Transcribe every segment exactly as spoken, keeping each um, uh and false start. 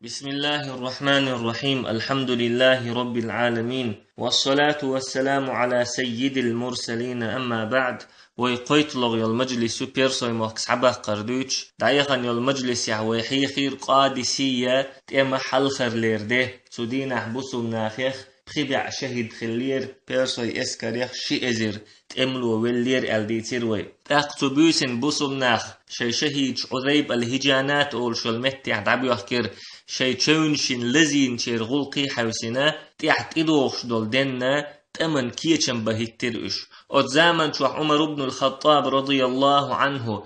بسم الله الرحمن الرحيم. الحمد لله رب العالمين. والصلاة والسلام على سيد المرسلين. أما بعد. Вай кхойтталагӀа йола мажлис ю Персой мохк схьабаккхар дуьйцуш, дӀаяхана йола мажлисехь вай хьехира Къадисия тӀема хьалхарлера де. Цу дийнахь бусулба нахех пхи бӀе шахӀид хиллера, Персой эскарех ши эзар тӀемало веллера аьлла дийцира вай. ТӀаккха цу буьйсанна бусулба нах шайн шахӀидаш Ӏузайб ал-ХӀижанат олуш йолу меттехь дӀабоьхкира, шайн чевнашна лазийначеран гӀуллакхий хьаьвсина, тӀехь тӀедогӀуш долу денна, тӀеман кечам бан хӀиттира уьш. Оцу заманчохь Ӏумар ибн ал-Хаттаб, радияллаху Ӏанху,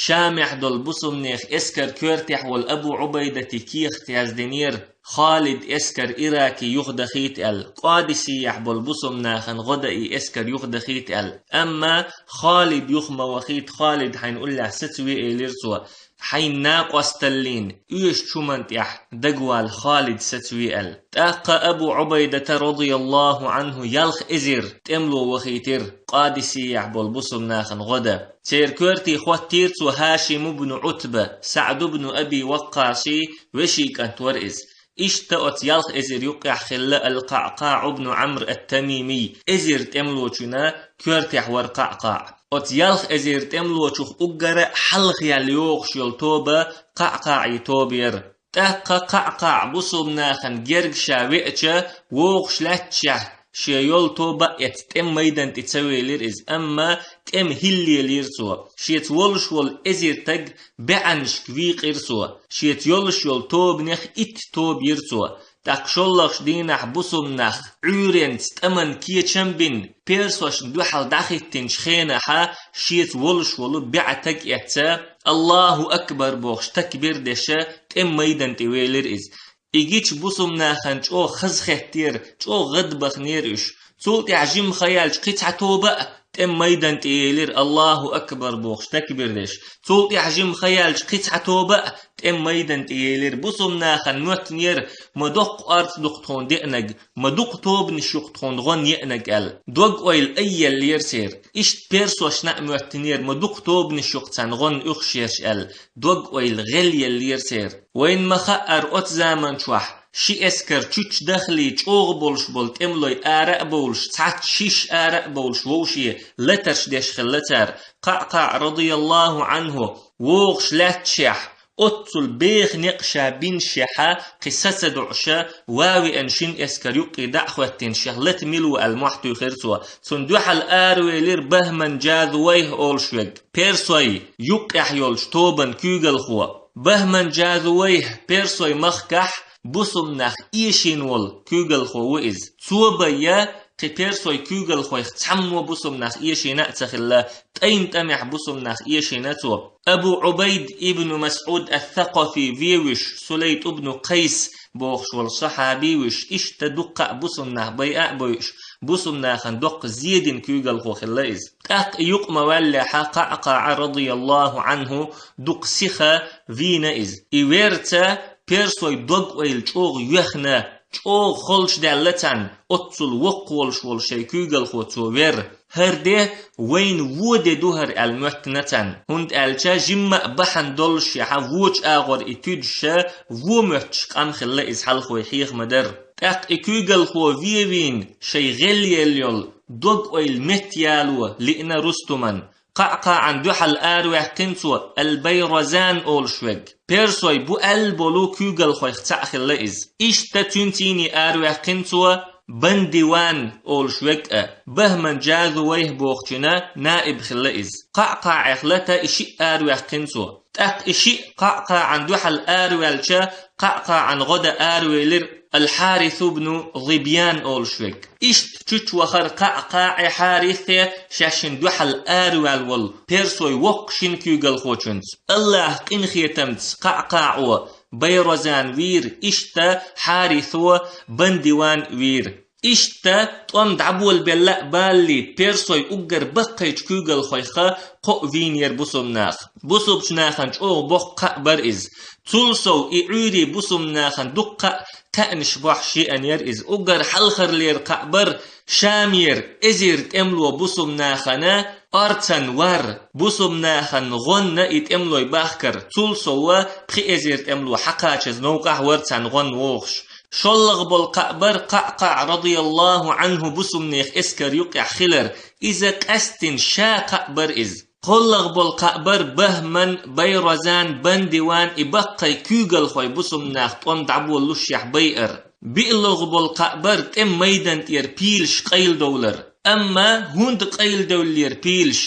Шамехь долу бусулба нехан эскар коьртехь волу Абу Ӏубайдати кехат яздинера, Халид эскар Ираке юхадахийта аьлла, Къадисияхь болу бусулба нахана гӀо дан и эскар юхадахийта аьлла. Амма Халид юха ма вахийта, Халид хьайна уллехь саца ве элира цо, хьайн накъосталлин оьшучу хӀуманна тӀехь дагавала, Халид саца ве аьлла. ТӀаккха Абу Ӏубайдата, радияллаху Ӏанху, ялх эзар тӀемало вахийтира Къадисияхь болу бусулба нахана гӀо дан. Церан коьрте хӀоттийра цо ХӀашим ибн Ӏутба, СаӀд ибн Аби Ваккъасий вешин кӀант вара иза. Иштта оцу ялх эзар юккъехь хилла ал-КъаӀкъаӀ ибн Ӏамр ат-Тамимий, эзар тӀемалочунна коьртехь вара КъаӀкъаӀ. Оцу ялх эзар тӀемалочух уггара хьалха яьлла йогӀуш йолу тоба КъаӀкъаӀий тоба яра. ТӀаккха КъаӀкъаӀ бусулба нахана герга ша веача, вогӀуш лаьтташехь, шен йолу тоба а эцна, тӀеман майдан тӀе ца велира иза, амма тӀема хӀилла лелийра цо. Шеца волуш волу эзар стаг бӀаьннашка вийкъира цо. Шеца йолуш йолу тобанех итт тоба йира цо. ТӀаккха шоллагӀчу дийнахь бусулба нах Ӏуьйренца тӀеман кечам бина, персошна дуьхьал дӀахӀиттинчу хенахьа, шеца волуш волу бӀе стаг эцна, «Аллаху акбар» бохуш, такбир деш, тӀеман майдан тӀе велира иза. И гича бусулба нахана чӀогӀа хазахеттера, чӀогӀа гӀадбахнера уьш. Цул тӀаьхьа жимма хан яьлча кхин цхьа тоба а тӀеман майдан тӀе елира, «Аллаху акбар» бохуш, такбир деш. Цул тӀаьхьа жимма хан яьлча кхин цхьа тоба а тӀеман майдан тӀе елира. Бусулба нахана моьттинера, ма доккха орца ду-кх тхуна деанарг, ма дукха тобанаш ю-кх тхуна гӀонна еанарг аьлла. Дог-ойла айъеллера церан. Иштта персошна а моьттинера, ма дукха тобанаш ю-кх царна гӀонна уьхуш ерш аьлла. Дог-ойла гӀелъеллера церан. Вайна ма-хаъара, оцу заманчохь ши эскар чучча дахлий чӀогӀа болуш болу тӀемалой ара а бовлуш, цхьацца шиш ара а бовлуш вовшийн латарш деш хилла цара. КъаӀкъаӀ, радияллаху Ӏанху, вогӀуш лаьтташехь, оццул беха некъ ша бинашехьа, кхин са ца доӀуша, ван веана шина эскар юккъе дӀа а хӀоьттина, шех лата мила ву аьлла мохь туьйхира цо. Цунна дуьхьал аравелира Бахман Джазувайх олуш верг, персой юккъехь йолчу тобан куьйгалхо. Бахман Джазувайх персой махкахь бусулба нах эшийна волу куьйгалхо ву иза. Цо бен я кхин персой куьйгалхойх цхьаммо бусулба нах эшийна а ца хилла, тӀайн тӀамехь бусулба нах эшийна цо. Абу Ӏубайд ибн МасӀуд ас-Сакъафи вевуьш, Сулайт ибн Къайс бохуш волу сахьаби вуьш, иштта дуккха а бусулба нах байа а бойуш, бусулба нахана доккха зе дина куьйгалхо хилла иза. ТӀаккха и юкъа ма-валлехьа, КъаӀкъаӀа, радияллаху Ӏанху, дукха сиха вийна иза. И верца персой дог-ойла чӀогӀа йоьхна, чӀогӀа холчу даьлла царна, оццул воккха волуш волу шайн куьйгалхо цо вер. ХӀара де вайна вон де ду хӀара аьлла моьттина царна, хӀунда аьлча жимма а бахьана доллушехьа, вочу агӀор и туьдуша, вон моьттуш къам хилла иза хьалхой хьеха ма-дарра. ТӀаккха и куьйгалхо вен вийна, шайн гӀелъелла йолу дог-ойла меттаяло лиъна Рустуман. КъаӀкъаӀан дуьхьал араваьккхина цо ал-Байразан олуш верг, персой бу аьлла болу куьйгалхойх цхьаъ хилла иза. Иштта цуьнцийний араваьккхина цо Бандиван олуш верг а, Бахман Джазувайх бохучуьнан наиб хилла иза. КъаӀкъаӀех лата и шиъ араваьккхина цо. ТӀаккха и шиъ КъаӀкъаӀан дуьхьал араваьлча, КъаӀкъаӀан гӀо дан аравелира ал-Хьарис ибн Зибьян олуш верг. Иштта чучча вахара КъаӀкъаӀе Хьарисе шаьшшинна дуьхьал араваьлла волу персой воккха шина куьйгалхочуьнца. АллахӀан къинхетамца КъаӀкъаӀо Байразан вийра, иштта Хьарисо Бандиван вийра. Иштта тӀом дӀаболабелла а балале, персой уггар баккхийчу куьйгалхойх кхоъ вийнера бусулба нах. Бусулбачу нахана чӀогӀа боккха кхаъ бара иза. Цул сов и Ӏуьйре бусулба нахана дуккха а кхаьънаш бохьуш еана яра иза. Уггар хьалхарлера кхаъ бара Шамера эзар тӀемало бусулба нахана орцан вар, бусулба нахана гӀонна и тӀемалой бахкар. Цул сов пхи эзар тӀемало хьакхачаза новкъахь вара царна гӀонна вогӀуш. ШоллагӀа болу кхаъ бара КъаӀкъаӀ радияллаху Ӏанху бусулбанех эскар юкъехь хилар. Иза къаьсттина ша кхаъ бара иза. КхоаллагӀа болу кхаъ бара Бахман, Байразан, Бандиван и баккхий куьйгалхой бусулба нах тӀом дӀаболалушшехь байар. БиълагӀа болу кхаъ бара тӀеман майдан тӀера пилаш къайладовлар. Амма хӀунда къайладевллера пилаш?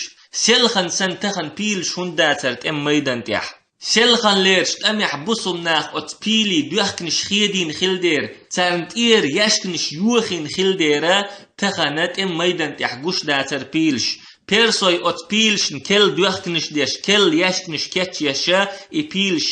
Селхана санна тахана пилаш хӀунда дацара тӀеман майдан тӀехь? Селханлерчу тӀамехь бусулба нах оцу пилийн доьхканаш хедийна хилла дера, царна тӀера яьшканаш йохийна хилла дера, тахана тӀеман майдан тӀехь гуш дацара пилаш. Персой оцу пилашна керла доьхканаш деш, керла яьшканаш кечъеш, и пилаш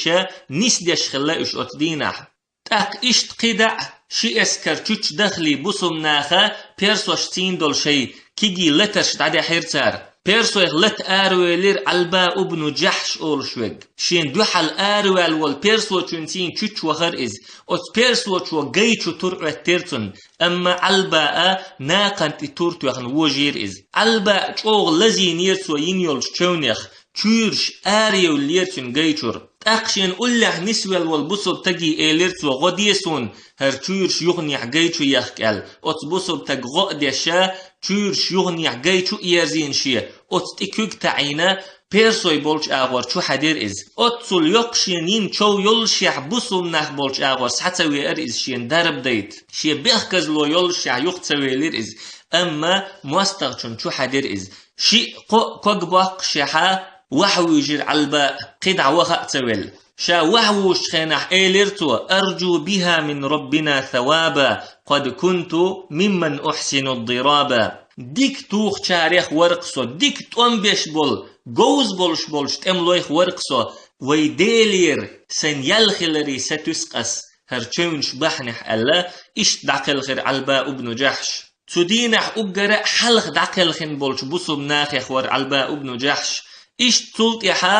нисдеш хилла уьш оцу дийнахь. ТӀаккха иштта кхидӀа а ши эскар чуьччу дахале бусулба наха персошцийна долу шайн кегий латарш дӀадаьхьира цара. Персойх лата аравелира Ӏалба ибну Джахьш олуш верг. Шена дуьхьал араваьлла волу персочуьнцийна чуьччу вахара иза. Оцу персочо гай чу тур Ӏоьттира цунна, амма Ӏалбаа накхана тӀе тур тоьхна вожийра иза. Ӏалбаа чӀогӀа лазийнера цо йина йолчу чевнех, чуьйраш араевллера цуьнан гай чуьра. ТӀаккха шена уллехь нисвелла волу бусулба стаге элира цо: «ГӀо де суна, хӀара чуьйраш юханехь гай чу ехка», – аьлла. Оцу бусулба стага гӀо а деш, чуьйраш юханехь гай чу а ерзийна шен, оцу тӀе куьг таӀийна, персой болчу агӀор чу хьаьдира иза. Оццул йоккха шена йина чов йоллушехь, бусулба нах болчу агӀор схьа ца веара иза шена дарба дайта. Шен бехказло йоллушехь юха ца велира иза, амма мостагӀчунна чу хьаьдира иза. Шиъ-кхоъ ког боккхушехьа, ваха вуьйжира Ӏалба, кхидӀа ваха а ца велла. Ша ваха вуьйжучу хенахь элира цо: «Арджу биха мин Раббина саваба, къад кунту мимман ухсину ддираба». Дика тухучарех вара-кх со, дика тӀом беш болу, говза болуш болчу тӀемалойх вара-кх со, вайн Делера сайн ял хиларе сатуьйсу-кх ас хӀара чевнаш бахьанехь, аьлла, иштта дӀакхелхира Ӏалба ибну Джахьш. Цу дийнахь уггара а хьалха дӀакхелхина болчу бусулба нахех вара Ӏалба ибну Джахьш. Иштта цул тӀаьхьа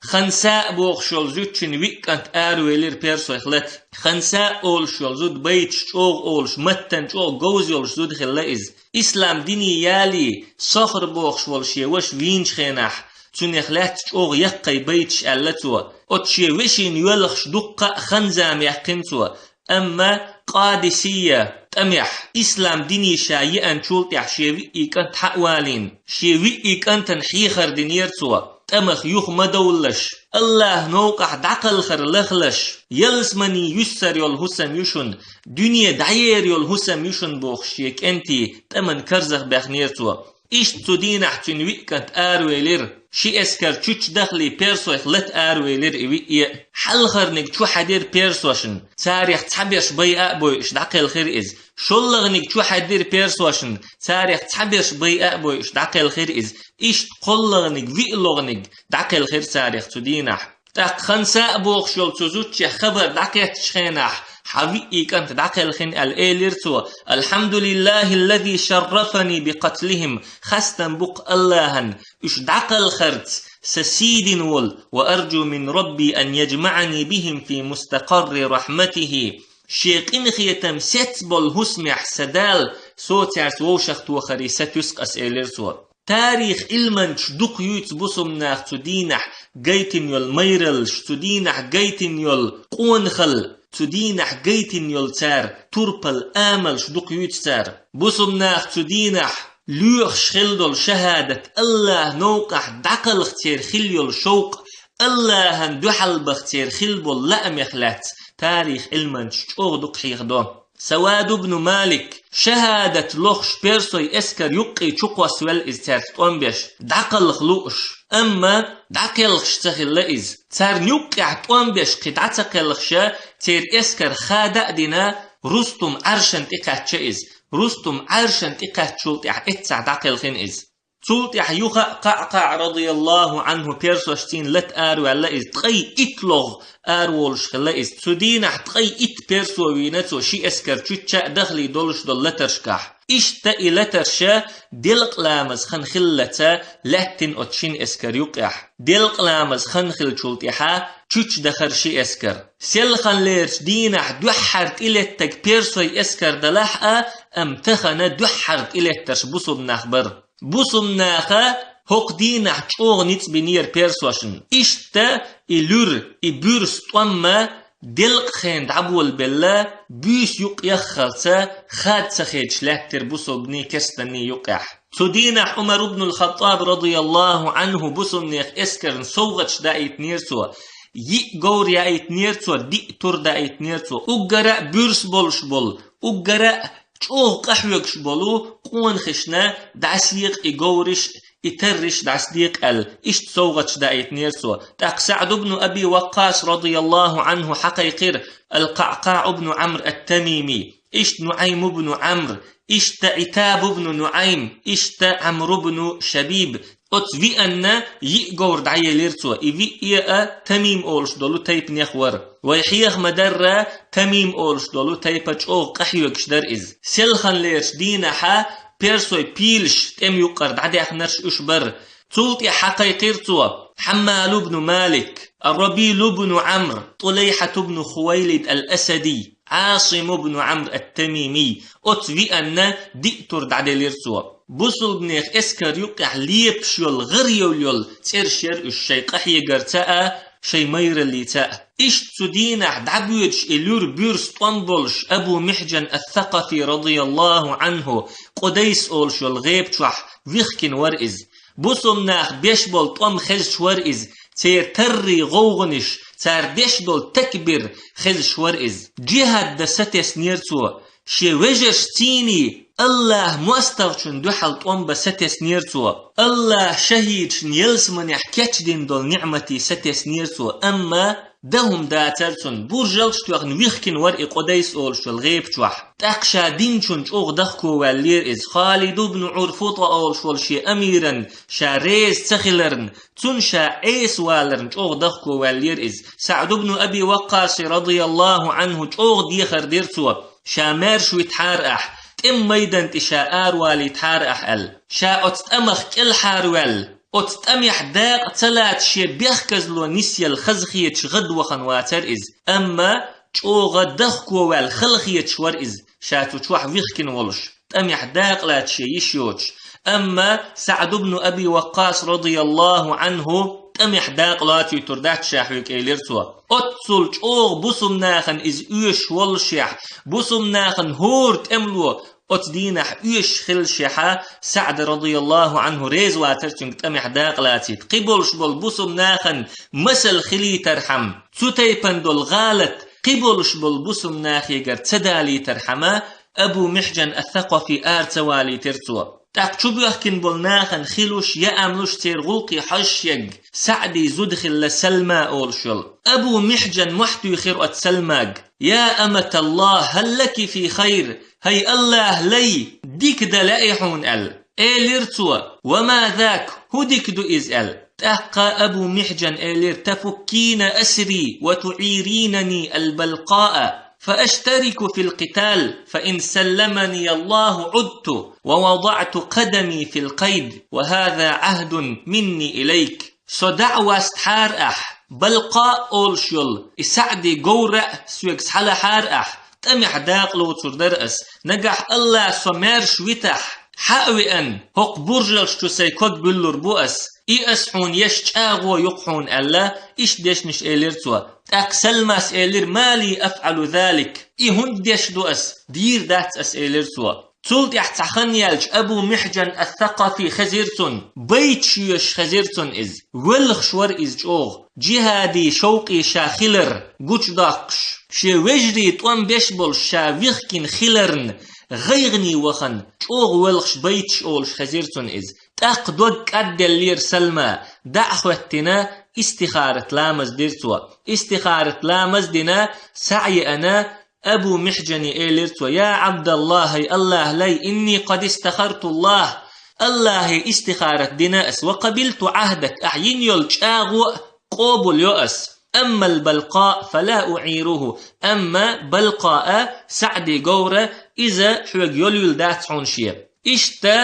Хансаа бохуш йолу зудчун виъ кӀант аравелира персойх лата. Хансаа олуш йолу зуда байташ чӀогӀа олуш, маттана чӀогӀа говза йолуш зуда хилла иза. Ислам дине ялий, Сохр бохуш волу шен ваша вийначу хенахь, цунах лаьцна чӀогӀа яккхий байташ аьлла цо. Оцу шен вешина йоьлхуш дуккха а хан-зама яьккхина цо. Амма Къадисийя тӀамехь, ислам дине ша еанчул тӀаьхьа шен виъ кӀант хьа а валийна, шен виъ кӀантана хьехар динера цо: тӀамах юха ма довлалаш, АллахӀан новкъахь дӀакхалхар лахалаш, ялсамани юьссар йолу хӀусам ю шуна, дуьне дӀаер йолу хӀусам ю шуна, бохуш, шен кӀентий тӀаман карзах баьхнера цо. Иштта цу дийнахь цуьнан виъ кӀант аравелира. Ши эскар чуьччу дахале персойх лата аравелира и виъе а. Хьалхарниг чу хьаьдира персошна, царех цхьаберш байа а бойуш дӀакхелхира иза. ШоллагӀниг чу хьаьдира персошна, царех цхьаберш байа а бойуш дӀакхелхира иза. Иштта кхоллагӀниг, виълагӀниг дӀакхелхира царех цу дийнахь. ТӀаккха Хансаа бохуш йолу цу зудчех хабар дӀакхеттачу хенахь, хьан виъ кӀант дӀакхелхина аьлла, элира цо: «Алхьамдулиллахиллази шаррафани бикъатлихим, хастам бу-кх АллахӀан уьш дӀакхалхарца сан сий дина волу, ва арджу мин Рабби ан яджмаӀани бихим фи мустакъарри рахьматихи». Шен къинхетам сецна болу хӀусамехь сан Дала со цаьрца вовшахтохаре сатуьйсу-кх ас, элира цо. Тарих Ӏилманчаш дукха юьйцу бусулба наха цу дийнахь гайтина йолу майраллаш, цу дийнахь гайтина йолу къонахалла, цу дийнахь гайтина йолу цара турпал, амалш дукха юьйцу цара. Бусулба наха цу дийнахь лоьхуш хилла долу шахӀадат, АллахӀан новкъахь дӀакхалха церан хилла йолу шовкъ, АллахӀан дуьхьал баха церан хилла болу лаамех лаьцна тарих Ӏилманчаш чӀогӀа дукха хьехадо. Савад ибн Малик шахӀадат лохуш персой эскар юккъе чукхоссавелла иза цаьрца тӀом беш, дӀакхалха лууш. Амма дӀакхелхаш ца хилла иза. Царна юккъехь тӀом беш кхин дӀа ца кхелхаша, церан эскар хада а дина, Рустум Ӏаршана тӀе кхаьчча иза. Рустум Ӏаршана тӀе кхаьччул тӀаьхьа эццахь дӀакхелхина иза. Цул тӀаьхьа юха а КъаӀкъаӀ радияллаху Ӏанху персошцийна лата араваьлла иза, ткъе итт логӀа араволуш хилла иза. Цу дийнахь ткъе итт персо вийна цо, ши эскар чучча а дахлий долуш долу латаршкахь. Иштта и латарша делкъа ламаз хан хиллалца лаьттина оцу шина эскар юкъехь. Делкъа ламаз хан хиллачул тӀаьхьа чучча дахара ши эскар. Селханлерчу дийнахь дуьххьара тӀелеттарг персой эскар далахь а, амма тахана дуьххьара тӀелеттарш бусулба нах бара. Бусулба наха хӀокху дийнахь чӀогӀа ницкъ бинера персошна. Иштта и луьра, и буьрса тӀом а делкъа хенахь дӀаболабелла, буьйса юкъ яххалца хада ца хедаш лаьттира бусулбанийн керстанийн юкъехь. Цу дийнахь Ӏумар ибн ал-Хаттаб радияллаху Ӏанху бусулбанех эскарна совгӀаташ даийтинера цо. Йиъ говр яийтинера цо, диъ тур даийтинера цо. Уггара а буьрса болуш болу, уггара а чӀогӀа къахьоьгуш болу къонахашна дӀасаекъа и говраш, и тарраш дӀасадекъа аьлла, иштта совгӀаташ даийтинера цо. ТӀаккха СаӀд ибн Аби Ваккъас радияллаху Ӏанху хьакхайкхира ал-КъаӀкъаӀ ибн Ӏамр ат-Тамими, иштта НуӀайм ибн Ӏамр, иштта Ӏитаб ибн НуӀайм, иштта Ӏамр ибн Шабиб. Оцу вианна йиъ говр дӀаелира цо, и виъ а Тамим олуш долу тайпанех вара. Вай хьеха ма-дарра, Тамим олуш долу тайпа чӀогӀа къахьоьгуш дара иза. Селханлерчу дийнахьа персой пилаш тӀем юккъара дӀадаьхнарш уьш бара. Цул тӀаьхьа хьакхайкхира цо Хьаммал ибн Малик, Рабил ибн Ӏамр, ТӀулайхьат ибн Хувайлид ал-Асади, Ӏасим ибн Ӏамр ат-Тамими, оцу вианна диъ тур дӀаделира цо. Бусулбанех эскар юккъехь лепаш йолу, гӀар йолу йолу цӀераш яра уьш, шайн къахьегарца а, шайн майраллица а. Иштта цу дийнахь дӀабоьдуш и луьра буьрса тӀом болуш Абу Михьжан ас-Сакъафи радияллаху Ӏанху Къудайс олуш йолу гӀеба чохь вихкина вара иза. Бусулба нах беш болу тӀом хезаш вара иза, церан таррий гӀовгӀанаш, цара деш долу такбир хезаш вара иза. Джихад дан сатеснера цо, шен вежаршцийний, АллахӀ мостагӀчун дуьхьал тӀом бан сатеснера цо. АллахӀ шахӀидашна ялсаманехь кечдина долу ниӀматий сатеснера цо, амма дан хӀума дацара цунна, буржалш а тоьхна вихкина вара и Къудайс олуш йолу гӀеба чохь. ТӀаккха ша динчунна чӀогӀа дахковаьллера иза. Халид ибн УрфутӀа олуш волу шен амиран ша реза ца хиларна, цунна ша Ӏеса валарна чӀогӀа дахковаьллера иза. СаӀд ибн Аби Ваккъаси радияллаху Ӏанху чӀогӀа дехар дира цо, ша маьрша витахьара ахь, тӀеман майдан тӀе ша аравалийтахьара ахь аьлла. Ша оцу тӀамах кӀелхьарваьлла, оцу тӀамехь дакъа ца лаца шен бехказло нисъелла хазахеташ гӀадвахана вацара иза. Амма чӀогӀа дахковаьлла, халахеташ вара иза, ша цу чохь вихкина волуш, тӀамехь дакъа лаца шен йиш йоцуш. Амма СаӀд ибн Аби Ваккъас радияллаху Ӏанху тӀамехь дакъа лоцуьйтур дац ша хьоьга, элира цо. Оццул чӀогӀа бусулба нахана иза оьшуш воллушехь, бусулба нахана хӀора тӀемало оцу дийнахь оьшуш хиллашехьа, СаӀд радияллаху Ӏанху реза вацара цуьнга тӀамехь дакъа лацийта. Кхиболуш болу бусулба нахана масал хилийтархьама, цу тайпана долу гӀалат кхиболуш болу бусулба нахегара ца далийтархьама, Абу Михьжан ас-Сакъафи ара ца валийтира цо. ТӀаккха чубоьхкина болу нахана хилуш, яамлуш, церан гӀуллакхе хьожуш ерг СаӀдий зуда хилла Салма олуш йолу. Абу Михьжан мохь туьйхира оцу Салмага: «Я аматаллахӀ, хӀал лаки фи хайр? ХӀай АллахӀ лай, дика дан лаьий хьуна?» — аьлла. Элира цо: «Ва ма зак, хӀун дика ду иза?» — аьлла. ТӀаккха Абу Михьжан элира: «Тафуккина асри ва туӀиринани ал-балкъаа, фа аштарику фил къитал, фа ин салламани Аллаху Ӏудту, ва вадаӀту къадами фил къайд, ва хӀаза Ӏахьдун минни илайк». Со дӀа а вастахьара ахь, Балкъаа олуш йолу и СаӀди говра а соьга схьалахьара ахь, тӀамехь дакъа лоцур дара ас. Нагахь АллахӀ со маьрша витахь, хьа а веана, хӀокху буржалш чу сайн ког буьллур бу ас. И ас хьуна еш чӀагӀо ю-кх хьуна, аьлла, иштта дешнаш элира цо. ТӀаккха Салмас элира: «Ма ли афӀалу залик? И хӀунда деш ду ас? Дийр дац ас», — элира цо. Цул тӀаьхьа цхьа хан яьлча, Абу Михьжан ас-Сакъафи хезира цунна, байташ йоьшуш хезира цунна иза. Воьлхуш вара иза чӀогӀа, джихӀади шовкъе ша хилар гучудоккхуш, шен вежарий тӀом беш болуш ша вихкина хиларна гӀайгӀане вахана, чӀогӀа воьлхуш байташ олуш хезира цунна иза. ТӀаккха дог кӀадделлера Салма, дӀа а хӀоьттина, истихарат ламаз дира цо. Истихарат ламаз дина, схьа а еана, Абу Михьжани элира цо: «Я ӀабдаллахӀ, хӀай АллахӀ лай, инни къад истахартуллахӀ, Аллахье истихарат дина ас, ва къабилту Ӏахьдак, ахь йина йолу чӀагӀо а къобал йо ас. Аммал Балкъаъ фала уӀируху, амма Балкъаъ, СаӀди говр, иза хьоьга йолийла дац хьуна шен. Иштта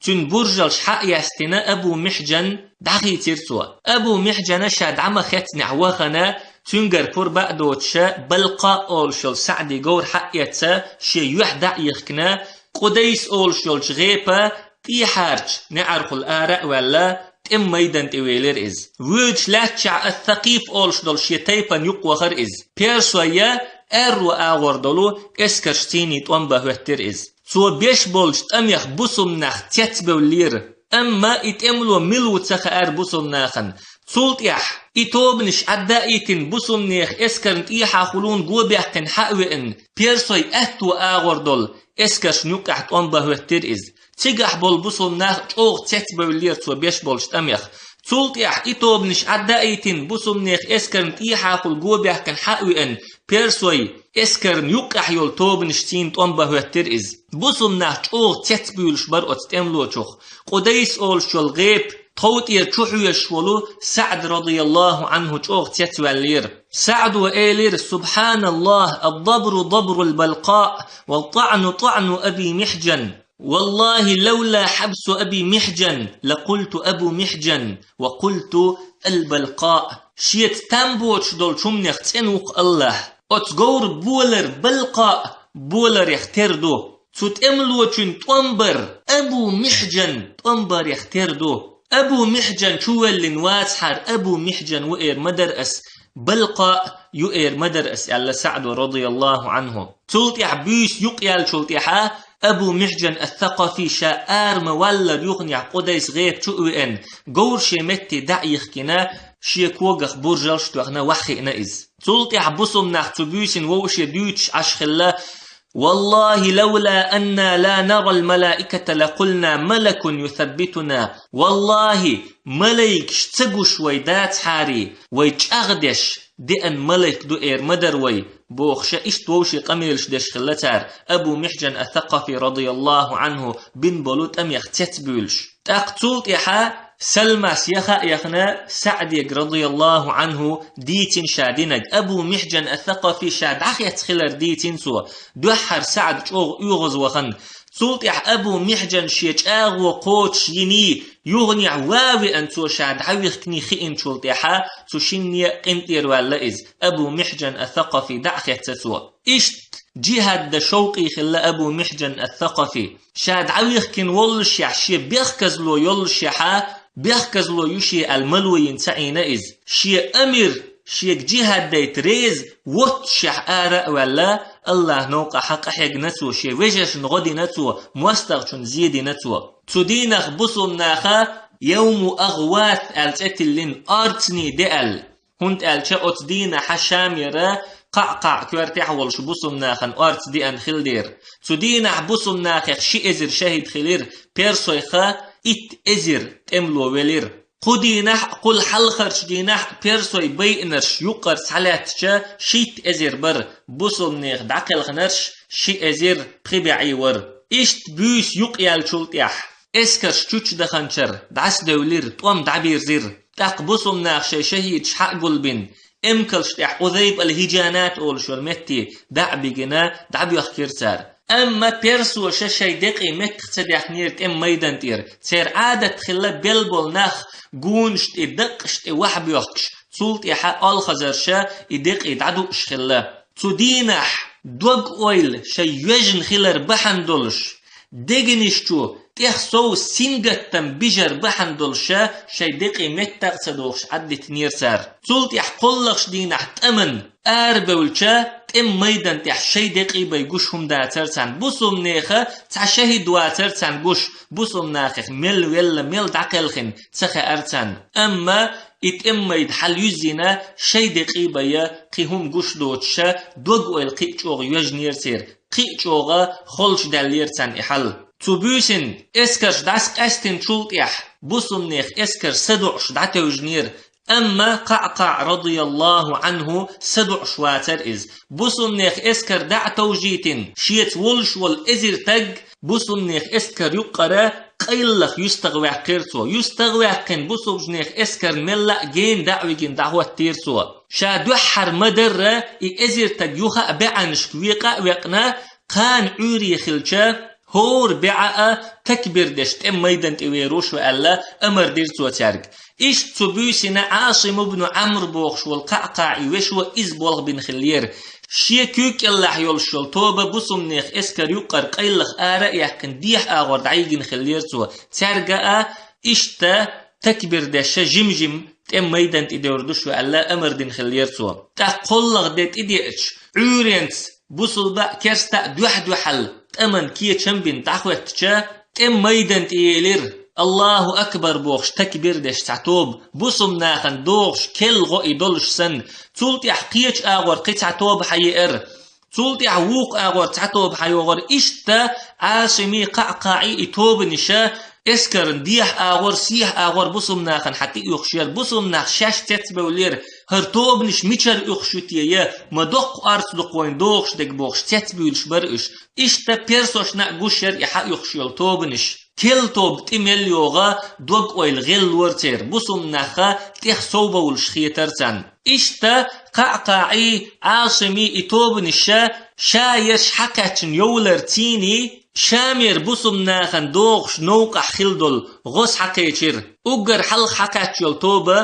цуьнан буржалш хьа а яьстина, Абу Михьжан дӀахийцира цо. Абу Михьжана ша дӀа ма хецнехь вахана, цуьнгара пурба а доцуша, Балкъаъ олуш йолу СаӀди говр хьа а эцна, шен юьхь дӀа а йихкина, Къудайс олуш йолчу гӀепа тӀехьарчу неӀархула ара а ваьлла, тӀеман майдан тӀе велира иза. Воьдуш лаьтташехь, ас-Сакъиф олуш долу шен тайпана юкъа вахара иза. Персойн аьрру агӀор долу эскарш цуьнан тӀом бан хӀоьттира иза. Цо беш болчу тӀамех бусалба нах цецбевллера. Амма и тӀемало мила ву ца хаьара бусалба нахана. Цул тӀаьхьа и тобанаш Ӏадда а йитина, бусалба нехан эскарна тӀехьа хуьлун го баьккхина хьа а веана, персойн аьтту агӀор долу эскаршна юккъехь тӀом бан хӀоьттира иза. Цигахь болу бусалба нах чӀогӀа цецбевллера цо беш болчу тӀамех. Цул тӀаьхьа и тобанаш Ӏадда а йитина, бусалба нехан эскарна тӀехьа хуьлу го баьккхина хьа а веана, персойн эскарна юккъехь йолу тобанаш цуьнан тӀом бан хӀоьттира иза. Бусалба нах чӀогӀа цецбуьйлуш бара оцу тӀемалочух. Къудайс олуш йолу гӀепа тхов тӀера чу хьоьжуш волу СаӀд радияллаху Ӏанху чӀогӀа цецваьллера. СаӀдо элира: «Субханаллах, ад-дабру дабрул Балкъаъ, ва тӀаӀну тӀаӀну Аби Михьжан. Валлахи, лавла хьабсу Аби Михьжан, лакъулту Абу Михьжан, ва къулту ал-Балкъаъ». Шеца там боцуш долчу хӀуманех цӀена ву-кх Аллах. Оцу говр болар Балкъаъ боларех тера ду. Цу тӀемалочун тӀом бар Абу Михьжан тӀом барех тера ду. Абу Михьжан чу воьллина вацахьара, Абу Михьжан ву эр ма дара ас, Балкъаъ ю эр ма дара ас, аьлла СаӀдо радияллаху Ӏанху. Цул тӀаьхьа буьйса юкъаяьллачул тӀаьхьа Абу Михьжан ас-Сакъафи ша ара ма валлара юханехь Къудайс гӀепа чу а веана, говр шен метте дӀа а йихкина, шен когах буржалш а тоьхна, ваха хиъна иза. Цул тӀаьхьа бусалба нах цу буьйсанна вовшийн дуьйцуш Ӏаш хилла: «Валлахи, лавла анна ла нарал малаиката лакъулна малакун юсаббитуна». Валлахи, малайкаш ца гуш вай дацахьара, вай чӀагӀдеш деана малайк ду эр ма дара вай, бохуша, иштта вовшийн къамелаш деш хилла цара, Абу Михьжан ас-Сакъафи радияллаху Ӏанху бина болу тӀамех цецбуьйлуш. ТӀаккха цул тӀаьхьа Салмас яха а яхана, СаӀдега радияллаху Ӏанху дийцина ша динарг. Абу Михьжан ас-Сакъафи ша дӀахецна хилар дийцина цо. Дуьххьара СаӀд чӀогӀа оьгӀазвахана. Цул тӀаьхьа Абу Михьжан шен чӀагӀо кхочуш йиний, юханехь ван а веана, цо ша дӀавихкиний хиъначул тӀаьхьа, цу шинне а къинтӀера ваьлла иза. Абу Михьжан ас-Сакъафи дӀа а хецна цо. Иштта джихӀад дан шовкъе хилла Абу Михьжан ас-Сакъафи. Ша дӀавихкина воллушехь, шен бехказло йоллушехьа, бехказло ю шен аьлла мало йина ца Ӏийна иза. Шен амир шега джихӀад дайта реза воццушехь ара а ваьлла, Аллахьан новкъахь къахьегна цо, шен вежаршна гӀо дина цо, мостагӀчунна зе дина цо. Цу дийнах бусалба наха Явму Агъвас аьлла цӀе тиллина, орцанийн де аьлла. ХӀунда аьлча оцу дийнахьа Шамера, КъаӀкъаӀ коьртехь волуш бусалба нахана орца деана хилла дера. Цу дийнахь бусалба нахех ши эзар шахӀид хилира, персойха итт эзар тӀемало велира. Кху дийнахь а, кхул хьалхарчу дийнахь а персойн байинарш юккъара схьалаьттача, шийтта эзар бара, бусалба нехан дӀакхелхинарш ши эзар пхи бӀе вара. Иштта буьйса юкъаяьллачул тӀаьхьа, эскарш чучча даханчара дӀасадевлира, тӀом дӀабирзира. ТӀаккха бусалба наха шайн шахӀидаш хьа а гулбина, эмкалш тӀехь Узайб ал-ХӀижанат олуш йолу метте дӀа а бигина, дӀабоьхкира цара. Амма персоша шайн декъий меттах ца даьхнера тӀеман майдан тӀера. Церан Ӏадат хилла белла болу нах гунаш тӀе, даккъаш тӀе вахьа боьхкуш, цул тӀаьхьа олхазарша и декъий дӀадууш хилла. Цу дийнахь дог-ойла шайн йоьжна хилар бахьана долуш, дегнаш чу тӀех сов сингаттам бижар бахьана долуша шайн декъий меттах а ца дохуш Ӏаддитинера цара. Цул тӀаьхьа кхоллахчу дийнахь тӀаман арабевлча, тӀеман майдан тӀехь шайн декъий бай гуш хӀума дацара царна. Бусалба неха цхьа шахӀид вацара царна гуш, бусалба нахех мел велла, мел дӀакхелхина ца хаьара царна. Амма и тӀеман майда хьал юьззина, шайн декъий бай кхин хӀума гуш доцуша, дог-ойла кхин а чӀогӀа йоьжнера церан. Кхин а чӀогӀа холчу даьллера царна и хьал. Цу буьйсанна эскарш дӀасакъаьстинчул тӀаьхьа бусалба нехан эскар садоӀуш дӀатевжинера, амма КъаӀкъаӀ радияллаху Ӏанху садоӀуш вацара иза. Бусалба нехан эскар дӀа а товжийтина, шеца волуш волу эзар стаг бусалба нехан эскар юккъара къайлаха юьстагӀваьккхира цо. ЮьстагӀваьккхина бусулбанех эскарна мелла а гена дӀа а вигина дӀахӀоттийра цо. Ша дуьххьара ма-дарра, и эзар стаг юха а бӀаьнашка векъа а векъна, кхана Ӏуьйре хилча, хӀора бӀаь а такбир деш тӀема майдан тӀе вер вуш ва аьлла, амар дира цо цаьрга. Иштта цу буьйсина Ӏасим ибн Ӏамр бохуш волу КхаӀкхаӀий вешо иза болх бина хиллера. Шен куьйга кӀелахь йолуш йолу тоба бусулбанех эскар юккъара къайлаха ара а яьккхина, дехьа агӀор дӀайигина хиллера цо. Цаьрга а иштта такбир деш жим-жим тӀема майдан тӀе девр душ ва аьлла, амар дина хиллера цо. ТӀаккха кхоллах де тӀедеача, Ӏуьйренца бусулба а, керста а дуьхь-дуьхьал тӀаман кечам бина дӀахӀоьттича, тӀема майдан тӀе елира, Аллаху акбар бохуш такбир деш цхьа тоба, бусулба нахана догӀуш кел гӀо и долуш санна. Цул тӀаьхьа кхечу агӀор кхин цхьа тоба хьаеара. Цул тӀаьхьа вукху агӀор цхьа тоба хьайогӀура. Иштта Ӏасими КхаӀкхаӀи и тобанаша эскаран дехьа агӀор, сехьа агӀор бусулба нахана хьа тӀе оьхуш яра. Бусулба нах шаьш цецбевллера, хӀара тобанаш мичара оьхуш ю те я, ма доккха орца ду-кх вайн догӀуш дерг бохуш, цецбуьйлуш бара уьш. Иштта персошна а гуш яра и хьаоьхуш йолу тобанаш. Кел тоба тӀе мел йогӀа, дог-ойла гӀеллора церан, бусулба нах тӀех совбовлуш хетара царна. Иштта КхаӀкхаӀи, Ӏасими и тобанаша ша ерш хьакхаьчна йовлар цийний, Шамера бусулба нахана догӀуш новкъахь хилла долу гӀо схьакхечира. Уггар хьалха хьакхаьчна йолу тоба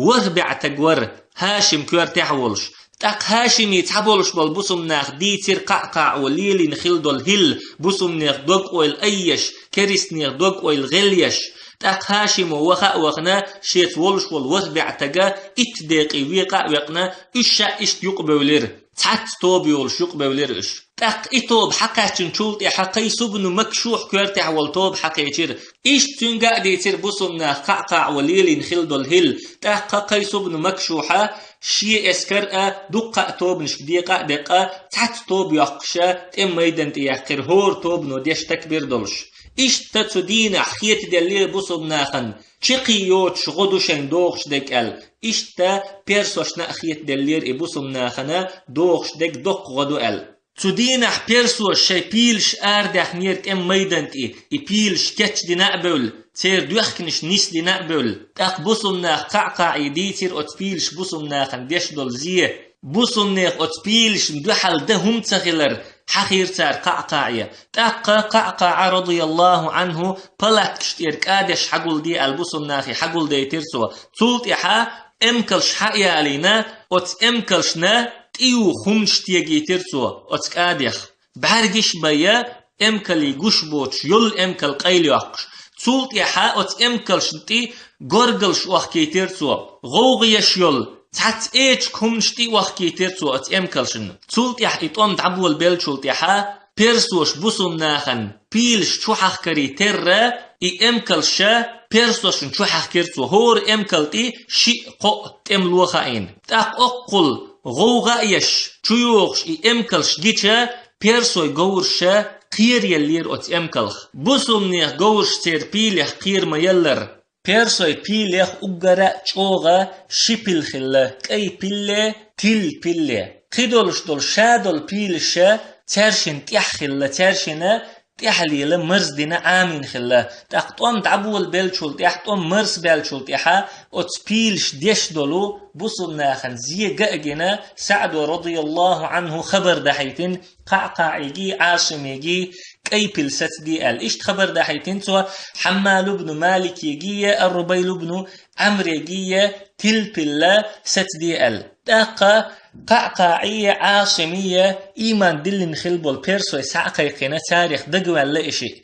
ворхӀ бӀе стаг вара, ХӀашим коьртехь а волуш. ТӀаккха ХӀашими цхьаболуш болу бусулба наха дийцира КхаӀкхаӀо лелийна хилла долу хӀилла, бусулбанех дог-ойла айъеш, керстанех дог-ойла гӀелъеш. ТӀаккха ХӀашимо ваха а вахана, шеца волуш волу ворхӀ бӀе стаг итт декъе векъа а векъна, уьш ша иштта юкъабевлира. Цхьацца тоба йолуш юкъабевлира уьш. ТӀаккха и тоба хьакхаьчначул тӀаьхьа Къайс ибн Макшухь коьртехь волу тоба хьакхечира. Иштта цуьнга а дийцира бусулба наха КхаӀкхаӀо лелийна хилла долу хӀилла. ТӀаккха Къайс ибн Макшухьа шен эскар а дуккха а тобанашка декъа а декъа, цхьацца тоба йоккхуша, тӀема майдан тӀе яьккхира хӀора тобано деш такбир долуш. Иштта цу дийнахь хетаделлера бусулба нахана, чекхе йоцуш гӀо ду шайна догӀуш дерг аьлла. Иштта персошна а хетаделлера и бусулба нахана догӀуш дерг доккха гӀо ду аьлла. Цу дийнахь персоша шайн пийлаш арадаьхнера тӀема майдан тӀе, и пийлаш кечдина а бевлла, церан доьхканаш нисдина а бевлла. ТӀаккха бусулба наха КхаӀкхаӀе дийцира оцу пийлаша бусулба нахана деш долу зе. Бусулбанех оцу пийлашна дуьхьал дан хӀума ца хилар хьахийра цара КхаӀкхаӀе. ТӀаккха КхаӀкхаӀа, радияллаху Ӏанху, палаткаш тӀера кӀадеш хьагулде аьлла, бусулба нахе хьагулдайтира цо. Цул тӀаьхьа эмкалш хьа а ялийна, оцу эмкалшна тӀеюха хӀуманаш тегийтира цо оцу кӀадех. БӀаьргаш а байя, эмкале гуш боцуш, йолу эмкал къайлайоккхуш. Цул тӀаьхьа оцу эмкалшна тӀе горгалш охкийтира цо. ГӀовгӀа еш йолу цхьацца эчиг хӀуманаш тӀе охкийтира цо оцу эмкалшна. Цул тӀаьхьа и тӀом дӀаболабеллачул тӀаьхьа персоша бусулба нахана пийлаш чухьахкаре терра, и эмкалша персошна чухьаьхкира цо. ХӀора эмкал тӀе шиъ-кхоъ тӀемало хаийна. ТӀаккха оккхул гӀовгӀа а еш, чуйогӀуш и эмкалш гича, персой говрша кхераеллера оцу эмкалх. Бусулбанех говрша церан пийлех кхера ма-еллара. Персой пийлех уггара а чӀогӀа ши пил хилла: кӀай пилле, тилла пилле. Кхидолуш долу шадолу пийлаша цаьршинна тӀехь хилла, цаьршинна тӀехьлела марздина Ӏамийна хилла. ТӀаккха тӀом дӀаболабеллачул тӀаьхьа, тӀом марсабаьллачул тӀаьхьа оцу пийлаша деш долу бусулба нахана зе ган а гина, СаӀдо, радияллаху Ӏанху, хабар дахьийтина КхаӀкхаӀиги Ӏасимиги кӀай пил сацаде аьлла. Иштта хабар дахьийтина цо Хьаммал ибн Маликиги а, Ар-Рубайл ибн Ӏамриги а тилла пил сацаде аьлла. ТӀаккха КхаӀкхаӀи а, Ӏасими а ийман диллина хилла болу персой схьа а кхайкхина, царах дагаваьлла и шиъ.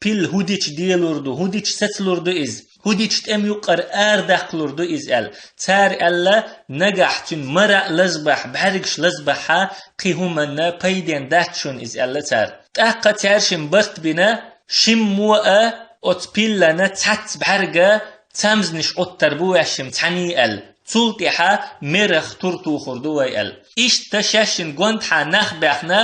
Пил хӀун дича делур ду, хӀун дича сацалур ду иза, хӀун дича тӀем юккъара арадаккхалур ду иза аьлла. Цара аьлла: нагахь цуьнан мара а лазбахь, бӀаьргаш лазбахьа, кхин хӀуманна пайден дац шуна иза, аьлла цара. ТӀаккха цаьршимма барт бина, шиммо а оцу пиллана цхьацца бӀаьрга цамзнаш Ӏуттар бу ваьшшимма цхьаьний аьлла. Цул тӀаьхьа мерах тур тухур ду вай аьлла. Иштта шаьшшинна гондахьа нах баьхна,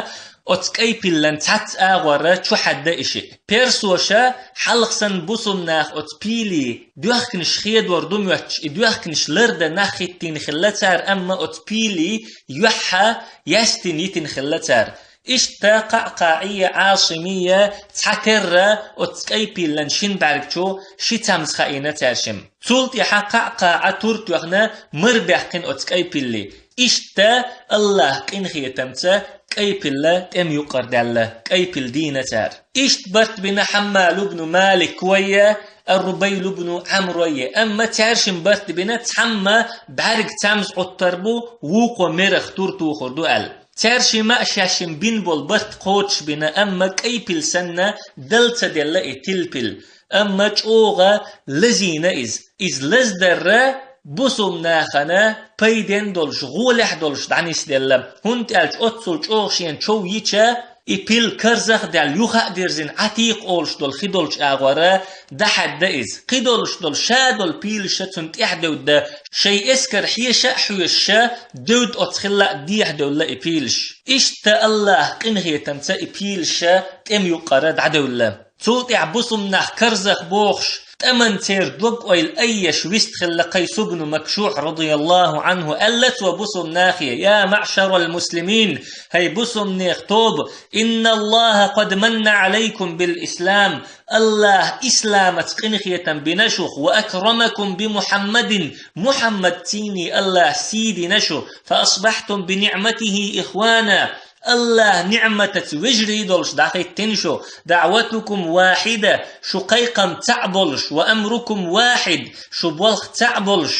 оцу кӀай пиллан цхьацца агӀорра чухьаьдда и шиъ. Персоша хьалха санна бусулба наха оцу пийлий доьхканаш хедор ду моьттуш, и доьхканаш лардан нах хӀиттийна хилла цара, амма оцу пийлий юьхьа яьстина йитина хилла цара. Иштта КъаӀкъаӀийи Ӏасимийи цхьатерра оцу кӀай пиллан шин бӀаьргачу ши цамза хаийна цаьршимма. Цул тӀаьхьа КъаӀкъаӀа тур тоьхна мара баьккхина оцу кӀай пилле. Иштта АллахӀан къинхетамца кӀай пилла тӀем юккъара даьлла, кӀай пилла дийна цара. Иштта барт бина Хьаммал ибн Малик вайя, Ар-Рубайл ибн Ӏамр вайя. Амма цаьршимма барт бина цхьамма бӀаьрг цамза Ӏуттар бу, вукхо мерах тур тухур ду аьлла. Цаьршимма а шаьшшимма бина болу барт кхочушбина, амма кӀай пилла санна дала ца делла и тилла пилла. Амма чӀогӀа лазийна иза. Иза лаздарра бусулба нахана пайден долуш, гӀолехь долуш дӀанисделла. ХӀунда аьлча оццул чӀогӀа шена чов йича, и пилла карзах а даьлла, юха а дирзина, Ӏатикъ олуш долу хи долчу агӀора дӀахьаьдда иза. Кхидолуш долу ша долу пийлаша цунна тӀаьхьадевдда, шайн эскар хьеша а хьоьшуша, девдда оцу хилла а дехьадевлла и пийлаш. Иштта АллахӀан къинхетамца и пийлаша тӀем юккъара дӀадевлла. Цул тӀаьхьа бусулба нах карзах бохуш, тӀаман церан дог-ойла айъеш вистхилла Къайс ибн Макшухь, радияллаху Ӏанху, аьлла цо бусулба нахе: «Я маӀшарал муслимин, хӀай бусулба нехан тоба, инналлаха къад манна Ӏалайкум бил ислам, АллахӀа исламаца къинхетам бина шух, ва акрамакум би Мухьаммадин, Мухьаммадций АллахӀа сий дина шу, фа асбахьтум би ниӀматихи ихвана». АллахӀан ниӀматаца вежарий долуш дӀахӀиттина шу, даӀватукум вахьида, шу кхайкхам цхьаъ болуш, ва амрукум вахьид, шу болх цхьаъ болуш.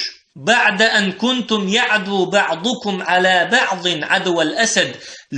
БаӀда ан кунтум яӀду баӀдукум Ӏала баӀдин Ӏадвал асад,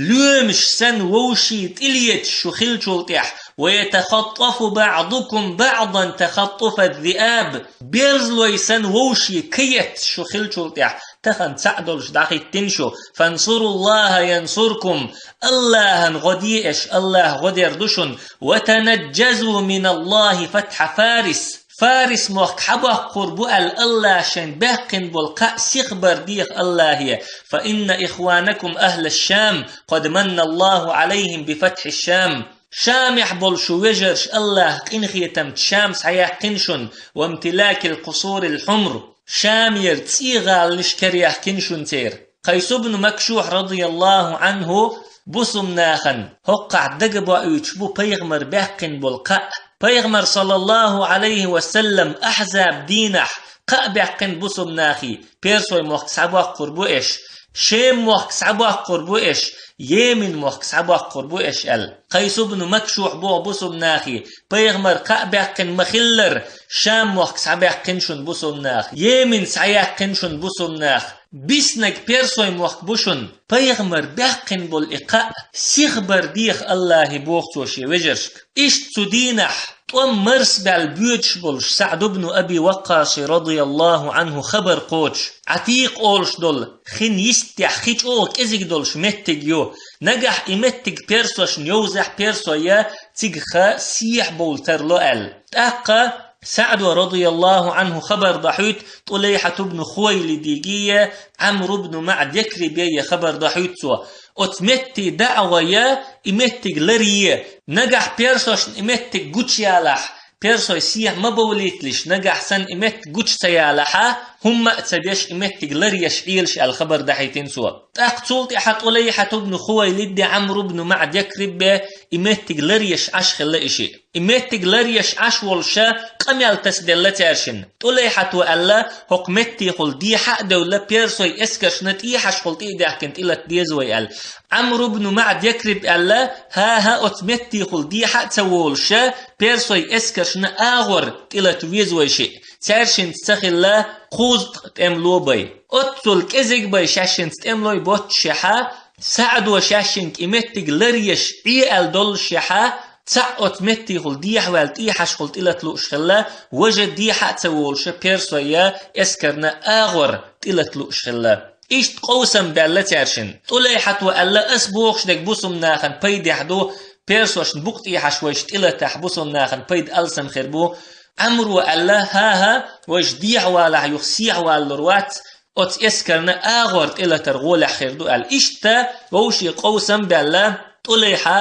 лоьмаш санна вовшийн тӀелеташ шу хиллачул тӀаьхьа, ва ятахаттафу баӀдукум баӀдан тахаттуфа зиаб, берзалой санна вовшийн ка етташ шу хиллачул тӀаьхьа, тахана цхьаъ долуш дӀахӀиттина шу, фансуруллаха янсуркум, АллахӀан гӀо де аша, АллахӀа гӀо дер ду шуна, ва танажжазу миналлахи фатхьа Фарис, Фарис мохк схьабоккхур бу аьлла, АллахӀа шайна баьккхина болу кхаъ сихбар деха АллахӀе, фа инна ихванакум ахла Шам къад манналлаху Ӏалайхим би фатхьи Шам. Шамехь болу шу вежарш АллахӀан къинхетамца Шам схьаяьккхина шуна, ва имтилакил къусурил хьумр, Шамера цӀий гӀаланаш караяьккхина шуна церан. Къайс ибн Макшухь, радияллаху Ӏанху, бусулба нахана хӀокхахь дагабоуьйтуш бу пайхамар баьккхина болу кхаъ. Пайхамар, саллаллаху Ӏалайхи ва саллам, Ахьзаб дийнахь кхаъ баьккхина бусулба нахе, Персой мохк схьабоккхур бу аша, Шем мохк схьабоккхур бу аша, Йемен мохк схьабоккхур бу аша аьлла. Къайс ибн Макшухь боху бусулба нахе, пайхамар кхаъ баьккхина ма-хиллара, Шам мохк схьабаьккхина шуна бусулба наха, Йемен схьаяьккхина шуна бусулба наха, биснарг Персой мохк бу шуна, пайхамар баьккхина болу и кхаъ сихбар деха АллахӀе боху цо шен вежаршка. Иштта цу дийнахь тӀом марсабаьлла боьдуш болуш СаӀд ибн Аби Ваккъаси, радияллаху Ӏанху, хабар кхочуш, Ӏатикъ олуш долу хин йистехь хи чӀогӀа кӀезиг долуш меттиг ю. Нагахь и меттиг персошна йовзахь, Персой цига ха сехьа бовла тарло аьлла. ТӀаккха СаӀдо, радияллаху Ӏанху, хабар дӀахьуьйту ТӀулайхьат ибн Хувайлидиге, Ӏамр ибн МаӀд Якрибе хабар дӀахьуьйту цо. Оцу метте дӀа а гӀой, и меттиг ларъе, нагахь персошна и меттиг гучуялахь, Персой сехьа ма бовлийталаш, нагахь санна и меттиг гучу ца ялахьа, хӀумма а ца деш и меттиг ларъеш Ӏелаш аьлла хабар дахьийтина цо. ТӀаккха цул тӀаьхьа ТӀулайхьат ибн Хувайлиде, Ӏамр ибн МаӀд Якрибе и меттиг ларъеш Ӏаш хилла и шиъ. И меттиг ларъеш Ӏаш волуша къамел тасаделла цаьршинна. ТӀулайхьато аьлла: «ХӀокху меттехула дехьа а девлла, персой эскаршна тӀехьашхула тӀе а даьхкина тӀелата деза вай», аьлла. Ӏамр ибн МаӀд Якриб аьлла: «ХӀан-хӀа, оцу меттехула дехьа а ца волуша, персой эскаршна агӀор тӀелата веза вай шиъ». Цаьршинца ца хилла кхузткъа тӀемло бай. Оццул кӀезиг бай шаьшшинца тӀемлой боццушехьа, СаӀдо шаьшшинга и меттиг ларъеш Ӏе аьлла доллушехьа, цхьаъ оцу меттехула дехьаваьлла тӀехьашхула тӀелата лууш хилла, важа дехьа а ца волуша персой эскарна агӀор тӀелата лууш хилла. Иштта къовсам баьлла цаьршинна. ТӀулайхьато аьлла: «Ас бохуш дерг бусулба нахана пайдехь ду, персошна букъа тӀехьаш вайша тӀелатахь, бусулба нахана пайда алсам хир бу». Ӏамро аьлла: «ХӀан-хӀа, вайша дехьавалахь, юха сехьавалалур вац, оцу эскарна агӀор тӀелатар гӀолехь хир ду», аьлла. Иштта вовшийн къовсам баьлла, ТӀулайхьа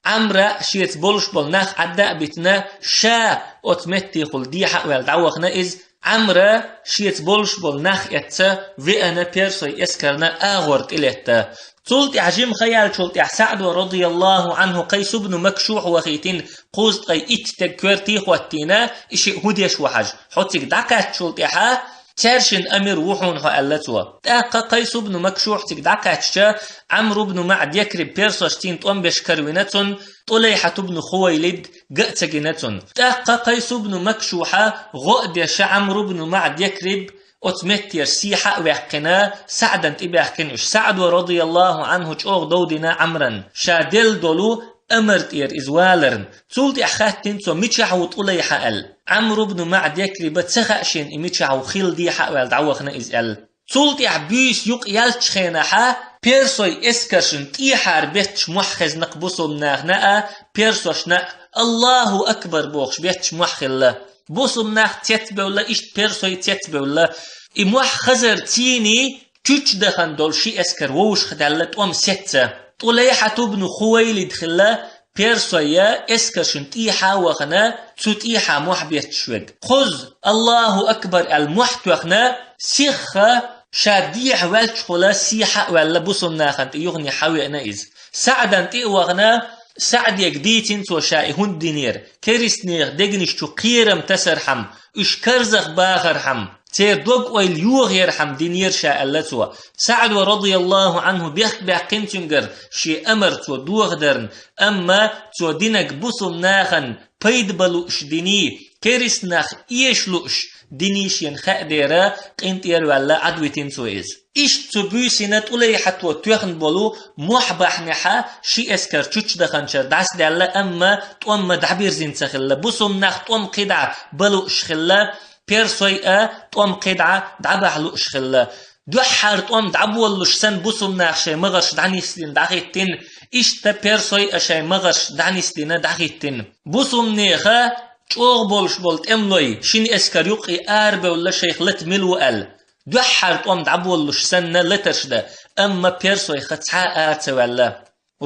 Ӏамра шеца болуш болу нах Ӏадда а битина, ша оцу меттехула дехьа а ваьлла дӀавахана иза, Ӏамра шеца болуш болу нах эцца веана персой эскарна агӀор тӀелетта. Цул тӀаьхьа жимма ха яьллачул тӀаьхьа СаӀдо, радияллаху Ӏанху, Къайс ибн Макшух вахийтина, кхузткъеи итт стеган коьрта хӀоттийна, и шиъ хӀун деш ва хьажа. Хьо цига дӀакхаьччул тӀаьхьа, цаьршинна амир ву хьуна хьо, аьлла цо. ТӀаккха Къайс ибн Макшух цига дӀакхаьчча, Ӏамр ибн МаӀд Якриб персашца тӀом беш каравина цунна, ТӀулайхьат ибн Хувайлид га а ца гина цунна. ТӀаккха Къайс ибн Макшуха гӀо а деш, Ӏамр ибн МаӀд Якриб оцу меттера сий хьа а ваьккхина, СаӀдан тӀе баьхкина уьш. СаӀдо, радияллаху Ӏанху, чӀогӀа дов дина Ӏамран, ша делла долу амар тӀера иза валарна. Цул тӀаьхьа хаьттина цо, мичахь ву ТӀулайхьа аьлла. Ӏамр ибн МаӀд Якриба ца хаьа шена и мичахь ву, хилла дехьа а ваьлла дӀавахана иза аьлла. Цул тӀаьхьа буьйса юкъ яьллачу хенахьа, персой эскаршна тӀехьара бетташ мохь хезна-кх бусулба нахана а, персошна а, «Аллаху акбар» бохуш бетташ мохь хилла. Бусулба нах цецбевлла, иштта персой цецбевлла. И мохь хазар цийний чучча дахана долу ши эскар вовшахдаьлла тӀом сецна. ТӀулайхьат ибн Хувайлид хилла персой эскаршна тӀехьа а вахана, цу тӀехьа мохь бетташ верг. Кхуза «Аллаху акбар» аьлла мохь тоьхна, сихха ша дехьа ваьллачухула сий хьа а ваьлла, бусулба нахана тӀе юхане хьа а веана иза. СаӀдан тӀе а вахана, СаӀдега дийцина цо ша и хӀунда динера. Керстанех дегнаш чу кхерам тасархьама, уьш карзах бахархьама, церан дог-ойла йохаярхьама динера ша, аьлла цо. СаӀдо, радияллаху Ӏанху, бехк баьккхина цуьнгара шен амар цо дохадарна, амма цо динарг бусулба нахана пайда бан лууш диний, керста нах эша лууш диний шена хаьа дера, къинтӀера ваьлла, Ӏадвитина цо иза. Иштта цу буьйсина ТӀулайхьато тоьхна болу мохь бахьанехьа ши эскар чучча даханчара дӀасадаьлла, амма тӀом ма дӀабирзина ца хилла. Бусулба нах тӀом кхидӀа бан лууш хилла, персой а тӀом кхидӀа дӀабахьа лууш хилла. Дуьххьара тӀом дӀаболалуш санна бусулба наха шайн магӀарш дӀанисдина дӀахӀиттина, иштта персой а шайн магӀарш дӀанисдина дӀахӀиттина. Бусулба нехан чӀогӀа болуш болу тӀемалой шина эскар юккъе арабевлла шайх лата мила ву аьлла. Дуьххьара тӀом дӀаболалуш санна латарш дан, амма персойх цхьа а ара ца ваьлла.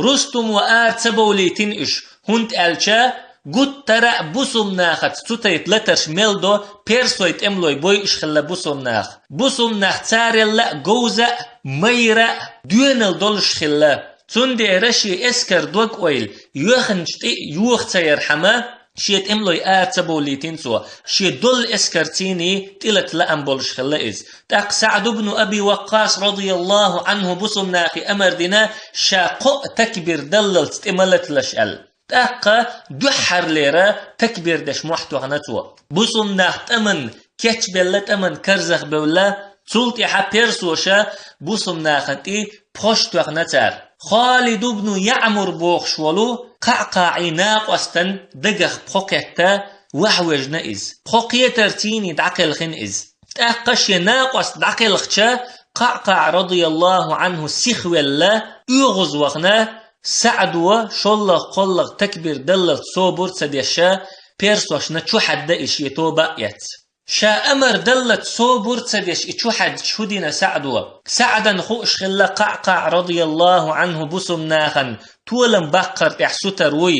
Рустум ван ара ца бовлийтина уьш, хӀунда аьлча гуттара а бусулба нахаца цу тайпа латарш мел до, персой тӀемалой бойуш хилла бусулба нах. Бусулба нах царелла а говза а, майра а доьналла долуш хилла. Цундела шен эскар дог-ойла йоьхначу тӀе а йоха ца ярхьама, шен тӀемалой ара ца бовлийтина цо, шен долу эскарцийний тӀелата лаам болуш хилла иза. ТӀаккха СаӀд ибн Аби Ваккъас, радияллаху Ӏанху, бусулба нахе амар дина, ша кхоъ такбир даллалц тӀе ма латалаш аьлла. ТӀаккха дуьххьарлера такбир деш мохь тоьхна цо. Бусулба нах тӀаман кечбелла, тӀаман карзах бевлла, цул тӀаьхьа персоша бусулба нахана тӀе пхош тоьхна цара. Халид ибн ЯӀмур бохуш волу КъаӀкъаӀий накъостан дагах пхо кхетта, ваьхьа вежна иза. Пхо кхетарцийний дӀакхелхина иза. ТӀаккха шен накъост дӀакхелхча, КъаӀкъаӀ, радияллаху Ӏанху, сихвелла, оьгӀаз вахана, СаӀдо шоллагӀа-кхоллагӀа такбир даллалц собар ца деш, персошна чухьаьдда и шен тоба а эцна. Ша амар даллалц собар ца деш и чухьаьддаш хӀун дина СаӀдо? СаӀдан хууш хилла КъаӀкъаӀ, радияллаху Ӏанху, бусулба нахана толам баккхар тӀехь сутара вуй,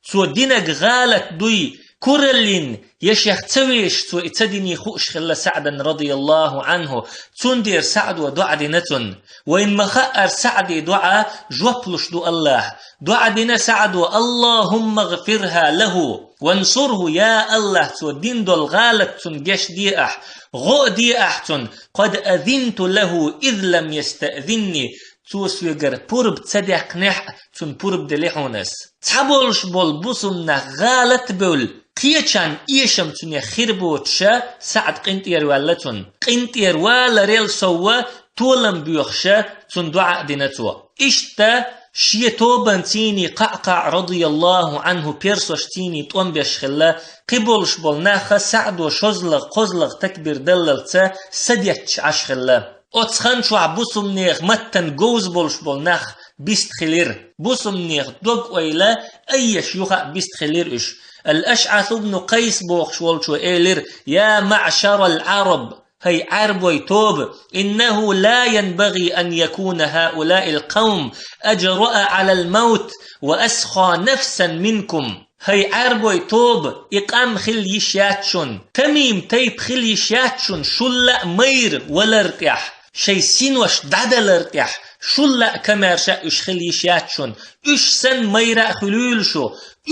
цо динарг гӀалат дуй, кураллин я шех ца везаш цо и ца диний хууш хилла СаӀдан, радияллаху Ӏанху, цундела СаӀдо доӀа дина цунна. Вайна ма-хаъара, СаӀдий доӀа жоп луш ду АллахӀа. ДоӀа дина СаӀдо: «Аллахумма гӀфирха лаху, вансурху, я АллахӀ, цо дина долу гӀалат цунна гечде ахь, гӀо а де ахь цунна, къад азинту лаху из лам ястаъзинни, цо соьгара пурба ца даьккхинехь а, цунна пурба делла хьуна ас». Цхьаболуш болу бусулба нах гӀалат а бевлла, кхечарна эшам цунах хир боцуша, СаӀд къинтӀера ваьлла цунна. КъинтӀера валарел совва толам боьхуша, цунна доӀа а дина цо. Иштта шен тобанцийний КъаӀкъаӀ, радияллаху Ӏанху, персошцийний тӀом беш хилла, кхиболуш болу нахха СаӀдо шозлагӀа-кхозлагӀа такбир даллалца са детташ Ӏаш хилла. Оцу хан чохь бусулба нехан маттана говза болуш болу нах бист хилира. Бусулба нехан дог-ойла айъеш юха а бист хилира уьш. Ал-АшӀас ибн Къайс бохуш волчо элира: «Я маъшарал Ӏараб, хӀай Ӏаьрбой тоба, иннаху ла янбагӀи ан якуна хӀаулаил къавм аджраъа Ӏалал мавт ва асха нафсан минкум». ХӀай Ӏаьрбой тоба, и къам хила йиш яц шуна, тамим тайпа хила йиш яц шуна, шулла а майра валар тӀехь, шайн синош дӀадалар тӀехь, Шул а камаьрша уьш хила йиш яц шуна. Уьш санна майра а хуьлийла шу.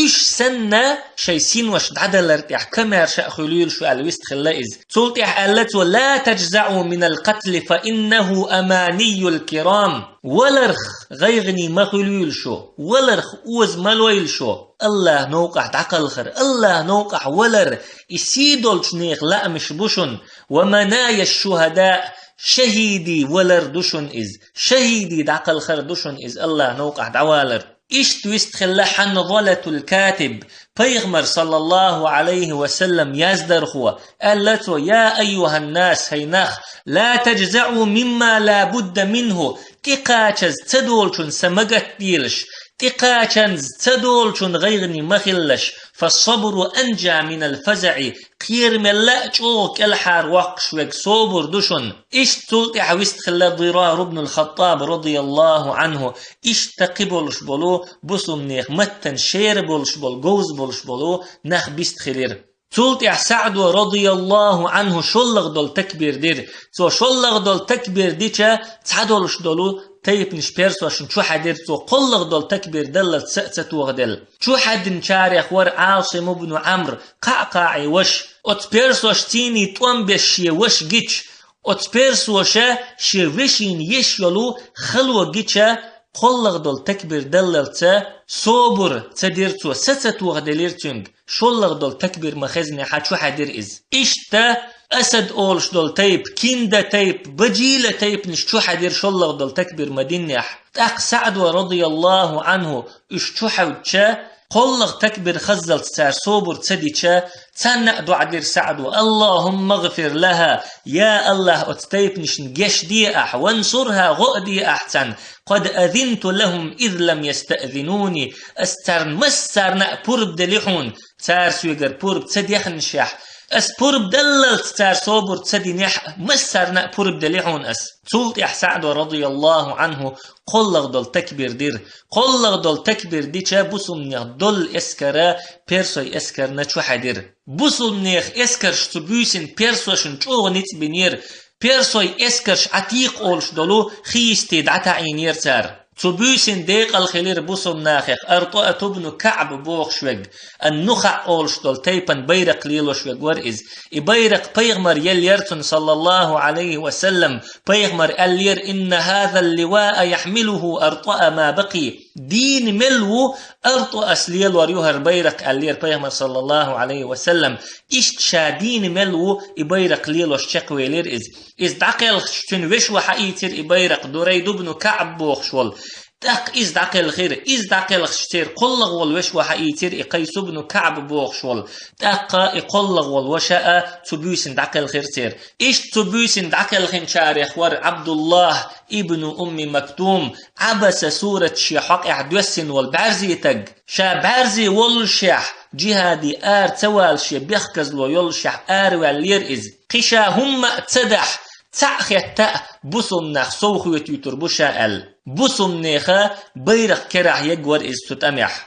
Уьш санна шайн синош дӀадалар тӀехь камаьрша а хуьлийла шу», — аьлла вистхилла иза. Цул тӀехь аьлла цо: «لا تجزعوا من القتل فإنه أماني الكرام». Валарх гӀайгӀане ма хуьлийла шу, валарх оза ма лойла шу. АллахӀ новкъахь дӀакхалхар, АллахӀ новкъахь валар, и сий долчу нехан лаамаш бу шуна. «ومنايا الشهداء», шахӀидий валар ду шуна иза, шахӀидий дӀакхалхар ду шуна иза, АллахӀ новкъахь дӀавалар. Иштта вистхилла Хьанзалатул Катиб, пайхамар, саллаллаху Ӏалайхи ва саллам, яздархо, аьлла цо: «يا أيها الناس», хӀай нах, «لا تجزعوا مما لا بد منه», тӀекхачаза ца долчун са ма гатделаш, тӀекхачанза ца долчун гӀайгӀане ма хилалаш, «فالصبر أنجى من الفزع», кхера мелла а чӀогӀа кӀелхьара воккхуш верг собар ду шуна. Иштта цул тӀаьхьа вистхилла Дирар ибн ал-Хаттаб, радияллаху Ӏанху, иштта кхин болуш болу, бусулбанех маттана шера болуш болу, говза болуш болу нах бистхилира. Цул тӀаьхьа СаӀдо, радияллаху Ӏанху, шоллагӀа долу такбир дира. Цо шоллагӀа долу такбир дича, цхьадолуш долу тайпанаш персошна чухьаьдира, цо кхоллагӀа долу такбир даллалц са а ца тохаделла. Чухьаьддинчарех вара Ӏасим ибн Ӏамр, КхаӀкхаӀи ваша. Оцу персоша цуьнан тӀом беш шен ваша гича, оцу персоша шен вешина еш йолу хало гича, кхоллагӀа долу такбир даллалц собар ца дира цо, са ца тохаделира цуьнга. ШоллагӀа долу такбир ма хезнехь чухьаьдира иза. Иштта Асад олуш долу тайпа, Кинда тайпа, Бажила тайпанаш чухьаьдира шоллагӀа долу такбир ма диннехь. ТӀаккха СаӀдо, радияллаху Ӏанху, уьш чухьаьвдича, кхоллагӀа такбир хаззалц цара собар ца дича, царна а доӀа дира СаӀдо: «اللهم اغفر لها», я АллахӀ, оцу тайпанашна гечде ахь, «وانصرها», гӀо а де ахь царна, «قد أذنت لهم إذ لم يستأذنوني», ас царна массарна а пурба делли хьуна, цара соьгара пурба ца дехнашехь, ас пурба даллалц цара собар ца динехь а, массарна а пурба делли хьуна ас. Цул тӀаьхьа СаӀдо, радияллаху Ӏанху, кхоллагӀа долу такбир дира. КхоллагӀа долу такбир дича, бусулбанех доллу эскара персой эскарна чухьаьдира. Бусулбанех эскарш цу буьйсина персошна чӀогӀа ницкъ бинера. Персой эскарш Ӏатикъ олуш долу хи йисте дӀатаӀийнера цара. Цу буьйсина декъала хилира бусулбанех АртӀаат ибн КаӀб бохуш верг, ан-НухаӀ олуш долу тайпан байракх лелош верг вара иза. И байракх пайхамар еллера цунна, саллаллаху Ӏалайхи ва саллам, пайхамар аьллера: «إن هذا اللواء يحمله أرطأ ما بقي». Дийна мел ву АртӀаас лелор ю хӀара байракх, аьллера пайхамар, саллаллаху Ӏалайхи ва саллам. Иштта ша дийна мел ву и байракх лелош чекхвелира иза. Иза дӀакхелхча, цуьнан вешин хьаийцира и байракх, Дурайд ибн КаӀб бохуш волу. ТӀаккха иза дӀакхелхира. Иза дӀакхелхча, церан кхоллагӀа волу вешин хьаийцира и Къайс ибн КаӀб бохуш волу. ТӀаккха и кхоллагӀа волу ваша а цу буьйсина дӀакхелхира церан. Иштта цу буьйсина дӀакхелхинчарех вара Ӏабдуллахь ибн Умми Мактум, Ӏабаса сурат шен хьокъехь доьссина волу бӀаьрзе стаг. Ша бӀаьрзе воллушехь, джихӀаде ара ца валуш, шен бехказло йоллушехь, араваьллера иза. Кхин ша хӀумма а ца дахь, цхьаъ хетта а, бусулбанех сов хетуьйтур бу ша аьлла. Бусулбанеха байракх керахь егна вара иза цу тӀамехь.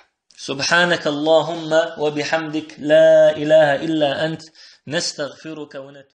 سبحانك اللهم وبحمدك، لا إله إلا أنت، نستغفرك ونتوب